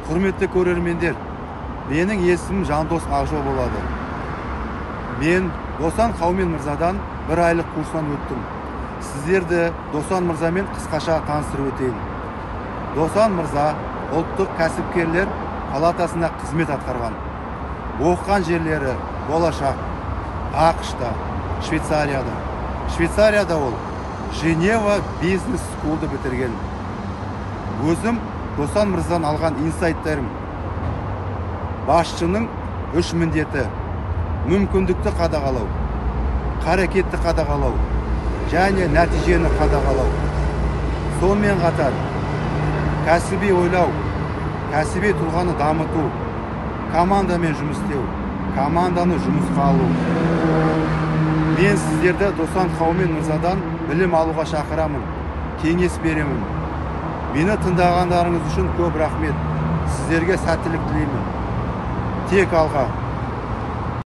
Құрметті көрермендер, менің есімім Жандос Ақжол болады. Мен Досан Қаумен мырзадан бір айлық курстан өттім. Сіздерді Досан мырзамен қысқаша таныстырып өтейін. Досан мырза ұлттық кәсіпкерлер палатасында қызмет атқарған. Оқыған жерлері Болашақ, АҚШ-та, Швейцарияда. Швейцарияда ол Женева бизнес скулды бітірген. Өзім Досан мырзадан алған инсайттарым: басшының үш міндеті: мүмкіндікті қадағалау, қарекетті қадағалау және нәтижені қадағалау. Сонымен қатар кәсіби ойлау, кәсіби тұлғаны дамыту, командамен жұмыс істеу, команданы жұмысқа алу. Мен сіздерді Досан Қаумен мырзадан білім алуға шақырамын, кеңес беремін. Мені тыңдағандарыңыз үшін көп рахмет. Сіздерге сәттілік тілеймін. Тек алға!